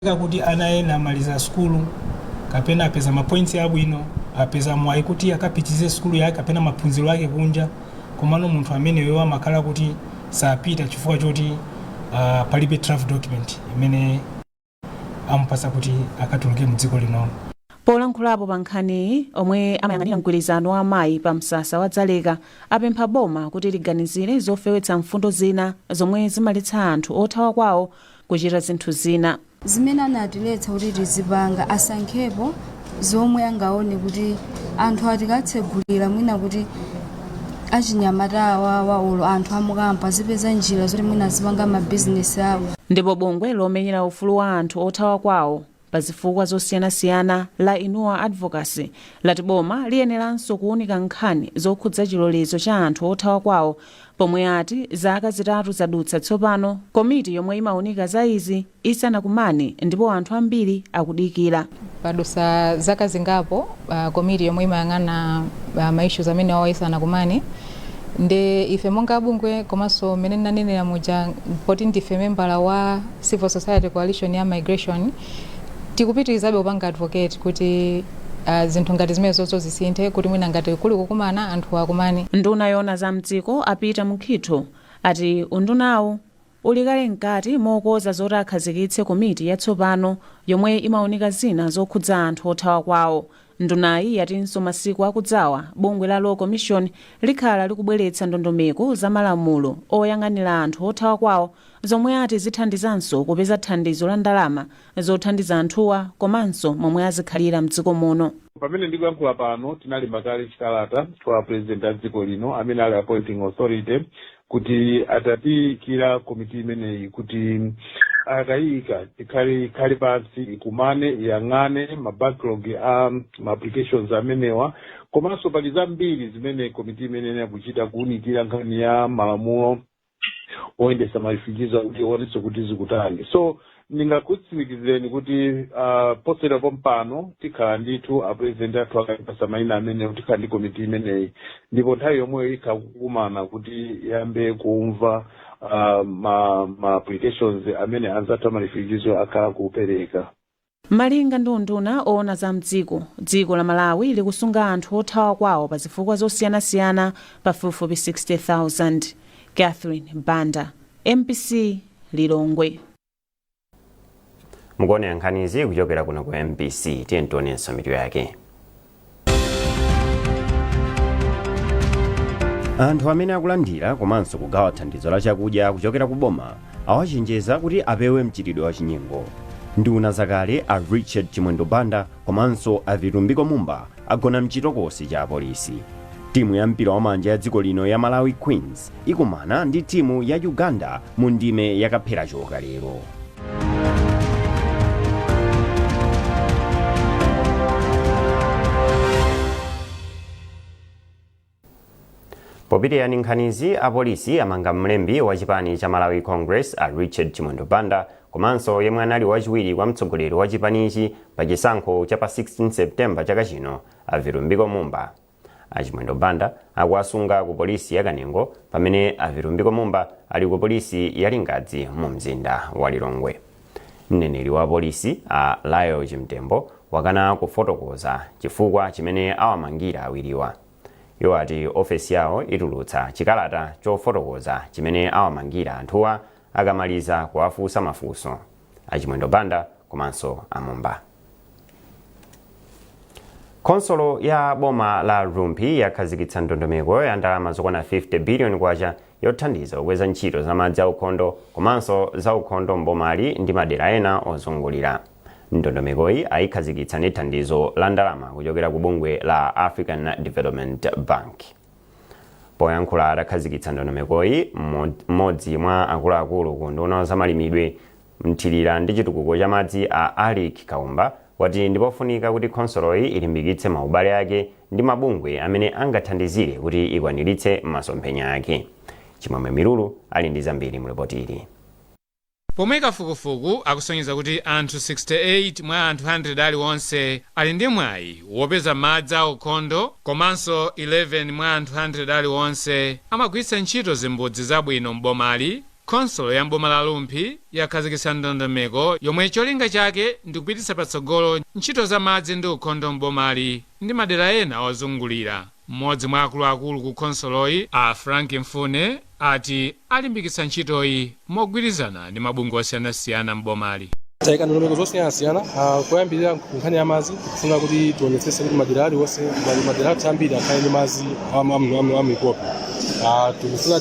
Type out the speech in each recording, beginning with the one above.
Kuti ana ena amaliza sukulu kapena apeza ma points abwino, apeza mwayi kuti akapitirize sukulu yake kapena maphunziro ake kunja, komano munthu ameneyo amakhala kuti sapita chifukwa choti palibe travel document imene amupasa kuti akatuluke mdziko lino. Polankhulapo pa nkhaniyi, omwe amayang'anira mgwirizano wa amayi pa msasa wa Dzaleka apempha boma kuti liganizire zofewetsa mfundo zina zomwe zimaletsa anthu othawa kwawo kuchita zinthu zina. Zimene anatiletsa kuti tizipanga, asankhepo zomwe angaone kuti anthu atikatsegulira, mwina kuti achinyamata awawa olo anthu amukampa azipeza njira zoti mwina azipanga mabizinesi awo. Ndipo bungwe lomenyera ufulu wa anthu othawa kwawo pa zifukwa zosiyanasiyana la Inua Advocacy lati boma liyeneranso kuunika nkhani zokhudza chilolezo cha anthu othawa kwawo, pomwe ati zaka 3 zadutsa tsopano komiti yomwe imaunika za izi isanakumane ndipo anthu ambiri akudikira. Padusa zaka zingapo komiti yomwe imayang'ana ma issues amene awa isanakumane, nde ife monga bungwe komanso mmene ndinanenera muja poti ndife membala wa Civil Society Coalition ya Migration, tikupitirizabe kupanga advocate kuti zinthu ngati zimenezozo zisinthe, kuti mwina ngati kuli kukumana, anthu akumane. Nduna yoona za mdziko a Peter Mukhito ati undunawu uli kale mkati mokonza zoti akhazikitse komiti yatsopano yomwe imaunika zina zokhudza anthu othawa kwawo. Ndunayi yatinso masiku akudzawa bungwe la Law Commission likhala likubweretsa ndondomeko za malamulo oyang'anira anthu othawa kwawo, zomwe ati zithandizanso kupeza thandizo la ndalama zothandiza anthuwa komanso momwe azikhalira mdziko muno. Pamene ndikuyankhula pano, tinalemba kale chikalata kwa President a dziko lino amene ali appointing authority kuti atatiyikira komiti imeneyi, kuti akayika ikhale pansi, ikumane, iyang'ane ma backlog a ma applications amenewa. Komanso pali zambiri zimene komiti imeneyi yakuchita, kuwunikira nkhani ya malamulo oyendesa ma refugees kuti ionenso kuti zikutani. So ndingakutsimikizireni kuti posachedwa pompano tikhala ndithu, a President athu akatipasa mayina amenewo, tikhala ndi komiti imeneyi, ndipo nthawi yomweyo ikhala kukumana kuti iyambe kumva ma applications amene anzathu ama refugees akhala kupereka. Malinga ndi unduna oona za mdziko, dziko la Malawi likusunga anthu othawa kwawo pa zifukwa zosiyanasiyana pafupifupi 60,000. Catherine Banda, MBC, Lilongwe. Mukuonera nkhanizi kuchokera kuno ku MBC. Tiye tionenso mitu yake. Anthu amene akulandira komanso kugawa thandizo la chakudya kuchokera ku boma awachenjeza kuti apewe mchitidwe wa chinyengo. Nduna zakale a Richard Chimwendo Banda komanso a Vitumbiko Mumba agona mchitokosi cha apolisi. Timu ya mpira wa manja ya dziko lino ya Malawi Queens ikumana ndi timu ya Uganda mu ndime yakaphera choka lero. Popitirira ndi nkhanizi, apolisi amanga mlembi wa chipani cha Malawi Congress a Richard Chimwendo Banda komanso yemwe anali wachiwiri kwa mtsogoleri wa chipanichi pa chisankho cha pa 16 September chaka chino a Vitumbiko Mumba. A Chimwendo Banda akuwasunga ku polisi ya Kanengo pamene a Vitumbiko Mumba ali ku polisi ya Lingadzi mu mzinda wa Lilongwe. Mneneri wa polisi a Lyle Chimtembo wakana kufotokoza chifukwa chimene awamangira awiriwa. Iwo ati ofesi yawo itulutsa chikalata chofotokoza chimene awamangira anthuwa akamaliza kuwafunsa mafunso a Chimwendo Banda komanso a Mumba. Khonsolo ya boma la Rumphi yakhazikitsa ndondomeko ya ndalama zokwana 50 billion kwacha yothandiza kukweza ntchito za madzi aukhondo komanso za ukhondo m'bomali ndi madera ena ozungulira. Ndondomekoyi ayikhazikitsa ndi thandizo la ndalama kuchokera ku bungwe la African Development Bank. Poyankhula atakhazikitsa ndondomekoyi, mmodzi mwa akuluakulu ku unduna wa zamalimidwe, mthirira ndi chitukuko cha madzi a Alick Kaumba wati ndipofunika kuti khonsoloyi ilimbikitse maubale ake ndi mabungwe amene angathandizire kuti ikwaniritse masomphenya ake. Chimwemwe Milulu ali ndi zambiri mu lipoti ili. Pomwe kafukufuku akusonyeza kuti anthu 68 mwa anthu 100 aliwonse ali ndi mwayi wopeza madzi aukhondo komanso 11 mwa anthu 100 aliwonse amagwiritsa ntchito zimbudzi zabwino m'bomali. Khonsolo ya mboma la Rumphi yakhazikitsa ndondomeko yomwe cholinga chake ndikupititsa patsogolo ntchito za madzi ndi ukhondo mbomali ndi madera ena ozungulira. Mmodzi mwa akuluakulu ku khonsoloyi, a Frank Mfune, ati alimbikitsa ntchitoyi mogwirizana ndi mabungwe osiyanasiyana mbomali. Tayika ndondomeko zosiyanasiyana. Kuyambirira nkhani ya madzi, kufuna kuti tionetsetse kuti madera aliwonse, madera athu ambiri akhale ndi madzi amikope. Tikufuna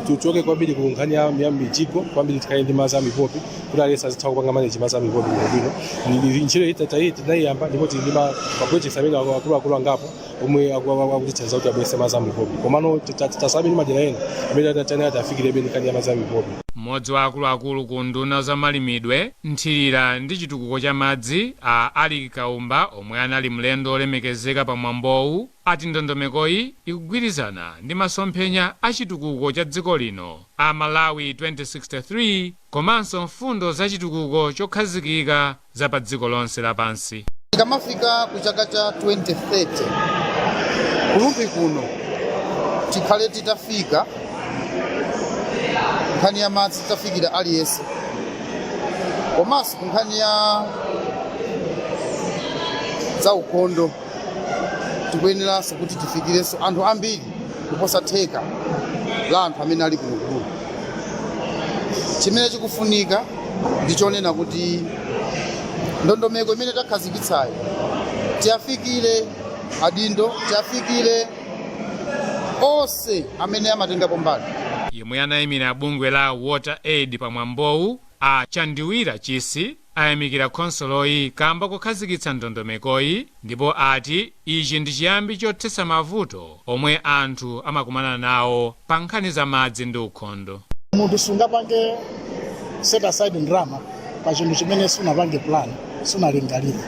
tichoke kwambiri ku nkhani ya mijigo, kwambiri tikhale ndi madzi amipopi kuti aliyense azitha kupanga manage madzi amipopi bwinobwino. Ntchito iyi tinayiyamba ndipo tili ndi ma projects amene akuluakulu angapo omwe akutithandiza kuti abweretse madzi amipopi, komano tasabe ndi madera ena amene tani afikirebe nkhani ya madzi amipopi. Mmodzi wa akuluakulu ku nduna za malimidwe, nthirira ndi chitukuko cha madzi, a Aliki Kaumba, omwe anali mlendo olemekezeka pa mwambowu, ati ndondomekoyi ikugwirizana ndi masomphenya a chitukuko cha dziko lino a Malawi 2063 komanso mfundo za chitukuko chokhazikika za pa dziko lonse lapansi. Tikamafika ku chaka cha 2030, ku Rumphi kuno tikhale titafika nkhani ya madzi, titafikira aliyense, komanso ku nkhani ya zaukhondo tikuyeneranso kuti tifikirenso anthu ambiri kuposa theka la anthu amene ali kuno ku Rumphi. Chimene chikufunika ndichonena kuti ndondomeko imene takhazikitsayo tiyafikire adindo, tiyafikire onse amene amatengapo mbali. Yemwe anayimira bungwe la Water Aid pamwambowu, a Chandiwira Chisi, ayamikira khonsoloyi kamba kukhazikitsa ndondomekoyi ndipo ati ichi ndi chiyambi chothetsa mavuto omwe anthu amakumana nawo pa nkhani za madzi ndi ukhondo. Munthu sungapange set aside ndalama pa chinthu chimene sunapange plan, sunalingalire.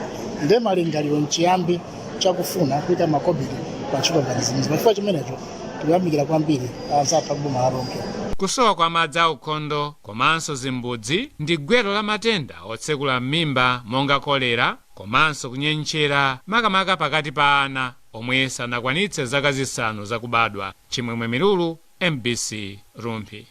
Nde malingaliro nchiyambi chakufuna kuyika makobiri pa ntchito ngati zimenezi. Pachifukwa chimenecho tikuyamikira kwambiri anzathu akuboma la Rumphi. Kusowa kwa madzi aukhondo komanso zimbudzi ndi gwero la matenda otsekula m'mimba monga kolera komanso kunyentchera, makamaka pakati pa ana omwe sanakwanitse zaka 5 zakubadwa. Chimwemwe Milulu, MBC, Rumphi.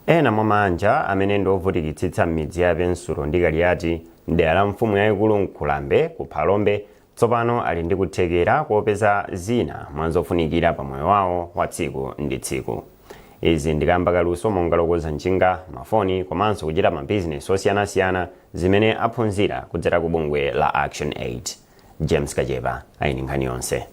Ena mwa mabanja amene ndi ovutikitsitsa m'midzi ya Pensulo ndi Kaliati mdera la mfumu yayikulu Nkhulambe ku Phalombe tsopano ali ndi kuthekera kopeza zina mwa zofunikira pa moyo wawo wa tsiku ndi tsiku. Izi ndi kamba kaluso monga lokoza njinga, mafoni komanso kuchita mabizinesi osiyanasiyana zimene aphunzira kudzera ku bungwe la Action Aid. James Kachepa ali ndi nkhani yonse.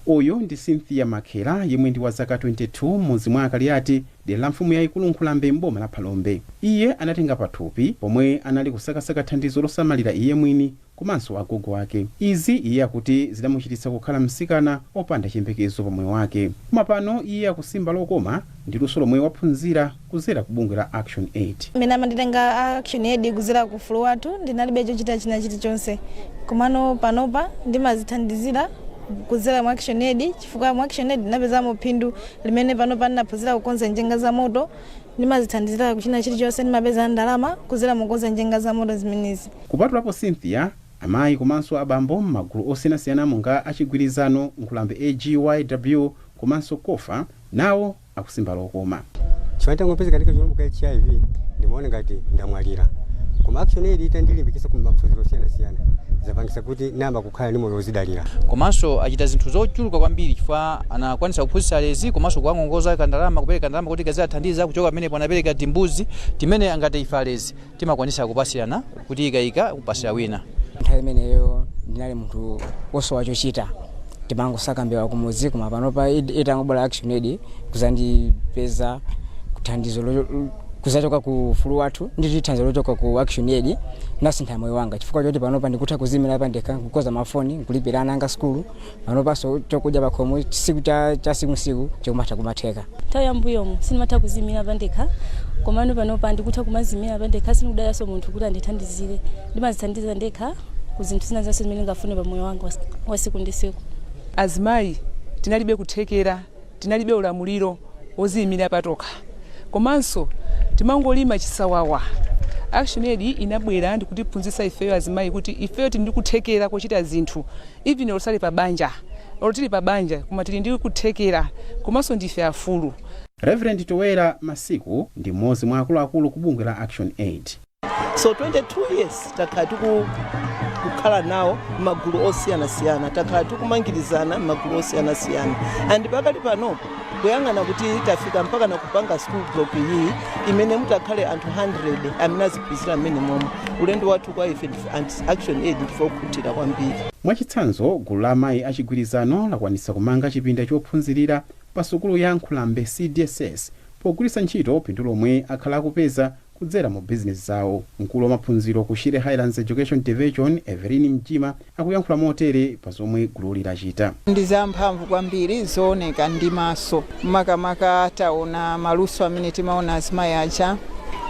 Uyu ndi Cynthia Makhela yemwe ndi wa zaka 22, m'mudzi mwa Kaliati, dera la mfumu yayikulu Nkhulambe, mboma la Phalombe. Iye anatenga pathupi pomwe anali kusakasaka thandizo losamalira iye mwini komanso agogo ake. Izi iye akuti zidamuchititsa kukhala mtsikana opanda chiyembekezo pa moyo wake, koma pano iye akusimba lokoma ndi luso lomwe waphunzira kudzera ku bungwe la Action Aid. Mmene amanditenga Action Aid kudzera ku Ufulu Wathu, ndinalibe chochita china chilichonse, komano panopa ndimazithandizira kudzera mu Action Aid, chifukwa mu Action Aid ndinapezamo phindu limene panopa ndinaphunzira kukonza njinga za moto. Ndimazithandizira kuchina chilichonse, ndimapeza ndalama kudzera mukukonza njinga za moto zimenezi. Kupatulapo Cynthia, amayi komanso abambo m'magulu osiyanasiyana monga achigwirizano Nkhulambe AGYW komanso Kofa nawo akusimba lokoma. Chifukwa ndangopezeka ndi kachilombo ka HIV, ndimaona ngati ndamwalira, koma Action Aid itandilimbikitsa ku maphunziro osiyanasiyana zapangisa kuti namba kukhala ndi moyo wozidalira. Komanso achita zinthu zochuluka kwambiri chifukwa anakwanisa kuphunzitsa alezi komanso kuwangongoza kandalama, kupereka ndalama kuti kaziyathandiza. Kuchoka pamenepo anapereka timbuzi timene angati ife alezi timakwanisa kupasirana, kuti ikayika kupasira wina. Nthawi imeneyo ndinali munthu wosowa chochita, timangosaka mbewa kumudzi, koma panopa itangobwera Action Aid kuzandipeza thandizo kuzachoka ku Ufulu Wathu ndi thandizo lochoka ku Action Aid, nasintha moyo wanga chifukwa choti panopa ndikutha kuzimira pandekha, kukoza mafoni, nkulipira ana anga sukulu. Panopanso chokudya pakhomo tsiku cha siku chikumatha kumatheka. Nthawi yambuyomu sindimatha kuzimira pandekha, komano panopa ndikutha kumazimira pandekha. Sindikudaliranso munthu kuti andithandizire, ndimazithandiza ndekha ku zinthu zina zonse zimene ndingafune pa moyo wanga wa siku ndi siku. Azimayi tinalibe kuthekera, tinalibe ulamuliro woziyimira patokha, komanso timangolima chisawawa. Action Aid inabwera ndikutiphunzitsa ifeyo azimayi kuti ifeyo tili ndi kuthekera kochita zinthu, even osali pa banja, olo tili pa banja, koma tili ndi kuthekera komanso ndife afulu. Reverend Towera Masiku ndi mmodzi mwa akuluakulu ku bungwe la Action Aid. So 22 years takhala tikukhala nawo m'magulu osiyanasiyana, takhala tikumangirizana m'magulu osiyanasiyana, and pakali panopo kuyang'ana kuti tafika mpaka nakupanga school block iyi imene mutakhale anthu 100 amene aziphunzira mmene momwe. Ulendo wathu kwa ife Action Aid ndife okhutira kwambiri. Mwachitsanzo, gulu la amayi achigwirizano lakwanitsa kumanga chipinda chophunzirira pa sukulu ya Nkhulambe CDSS pogwiritsa ntchito phindu lomwe akhala akupeza kudzera mu bizinesi zawo. Mkulu wa maphunziro ku Shire Highlands Education Division, Evelyn Mjima, akuyankhula motere pa zomwe gululi lachita. Ndi zamphamvu kwambiri, zooneka ndi maso. Makamaka taona maluso amene timaona azimayi aja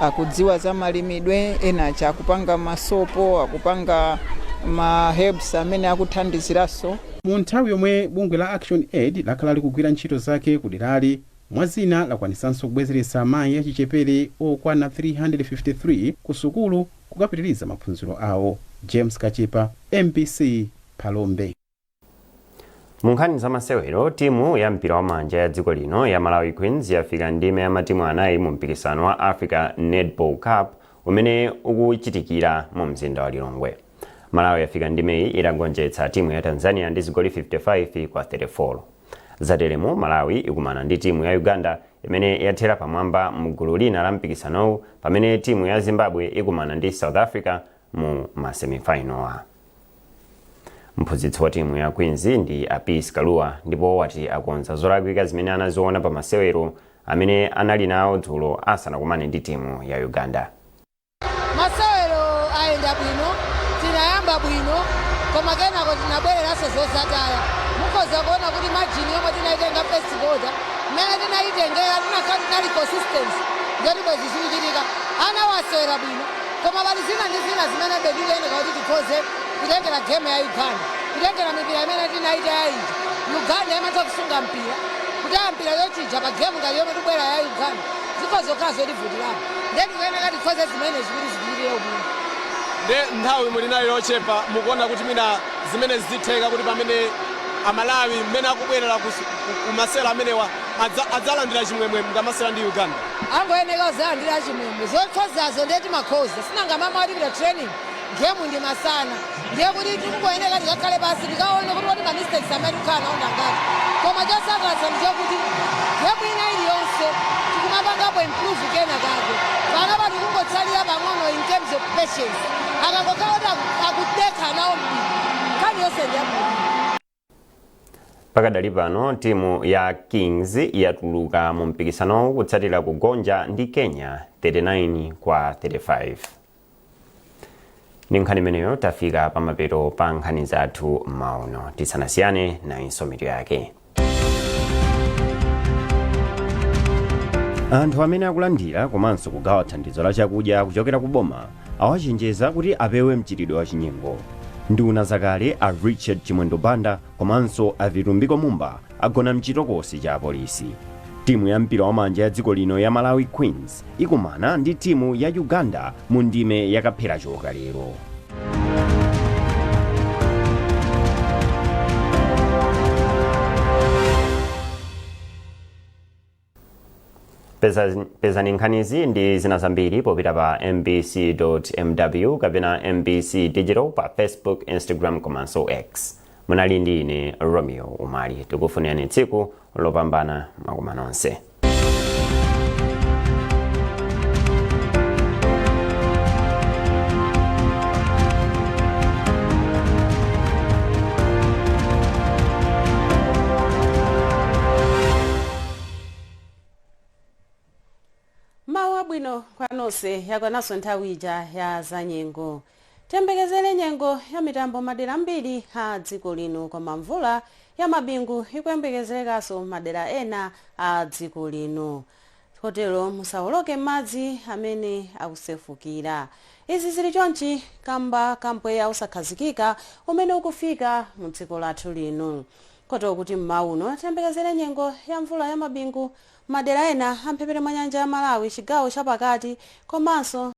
akudziwa za malimidwe, ena aja akupanga masopo, akupanga ma herbs amene akuthandiziranso. Mu nthawi yomwe bungwe la Action Aid lakhala likugwira ntchito zake ku derali, mwazina lakwanitsanso kubwezeretsa amayi achichepere okwana 353 ku sukulu kukapitiriza maphunziro awo. James Kachipa, MBC, Phalombe. Mu nkhani za masewero, timu ya mpira wa manja ya dziko lino ya Malawi Queens yafika ndime ya matimu anayi mu mpikisano wa Africa Netball Cup umene ukuchitikira mu mzinda wa Lilongwe. Malawi yafika ndimeyi itagonjetsa timu ya Tanzania ndi zigoli 55 kwa 34. Zateremu, Malawi ikumana ndi timu ya Uganda imene yathera pamwamba mu gulu lina la mpikisanowu, pamene timu ya Zimbabwe ikumana ndi South Africa mu masemifinal. Mphunzitsi wa timu ya Queens ndi a Peace Kalua, ndipo wati akonza zolakwika zimene anaziona pa masewero amene anali nawo dzulo asanakumane ndi timu ya Uganda. Masewero ayenda bwino, tinayamba bwino, koma kenako tinabwereranso zozataya. Mukhoza kuona kuti margin yomwe tinayitenga first quarter, mmene tinayitengera, tinakhala tinali consistency ngati bwezi zikuchitika. Ana wasewera bwino, koma pali zina ndi zina zimene tikuyeneka kuti tikhoze kutengera game ya Uganda, kutengera mipira imene tinayitaya ija. Uganda imatha kusunga mpira, kutaya mpira yochija pa game ngati yomwe tibwera ya Uganda, zikhoza kukhala zotivutirapo. Ndiye tikuyeneka tikhoze zimenezi kuti zipitirire ubwino. Nde nthawi muli nayo yochepa, mukuona kuti mwina zimene zitheka kuti pamene Amalawi mmene akubwerera ku masewera amenewa adzalandira chimwemwe mukamasewera ndi Uganda? Angoyeneka kuzalandira chimwemwe. Zokhozazo ndiye timakhoza, sinanga mama watipita training, game ndi masana. Ndiye kuti tikungoyeneka tikakhale pasi, tikaone kuti kodi ma mistakes amene tikukhala nawo ndangati. Koma chosangalatsa ndi chokuti game ina iliyonse tikumapangapo improve kena kake. Panopa tikungotsalira pang'ono in terms of patience. Akangokhala kuti akudekha nawo mpira, nkhani yonse ndi yabwino. Pakadali pano, timu ya Kings yatuluka mu mpikisanowu kutsatira kugonja ndi Kenya 39 kwa 35. Ndi nkhani imeneyo tafika pamapeto pa nkhani zathu mauno. Tisanasiyane, nayinso mitu yake. Anthu amene akulandira komanso kugawa thandizo la chakudya kuchokera ku boma awachenjeza kuti apewe mchitidwe wa chinyengo. Nduna zakale a Richard Chimwendo Banda komanso a Vitumbiko Mumba agona mchitokosi cha apolisi. Timu ya mpira wa manja ya dziko lino ya Malawi Queens ikumana ndi timu ya Uganda mu ndime yakaphera choka lero. Pezani nkhanizi ndi zina zambiri popita pa mbc.mw kapena MBC Digital pa Facebook, Instagram komanso X. Munali ndi ine Romeo Umali. Tikufunirani tsiku lopambana, mwakoma nonse. Mawu abwino kwa nonse. Yakwananso nthawi ija ya zanyengo. Tiyembekezere nyengo ya mitambo madera ambiri a dziko lino, koma mvula ya mabingu ikuyembekezerekanso madera ena a dziko lino, kotero musawoloke madzi amene akusefukira. Izi zili chonchi kamba ka mpweya osakhazikika umene ukufika mu dziko lathu lino, kotero kuti mmawa uno tiyembekezere nyengo ya mvula ya mabingu madera ena a mphepete mwa nyanja ya Malawi, chigawo chapakati komanso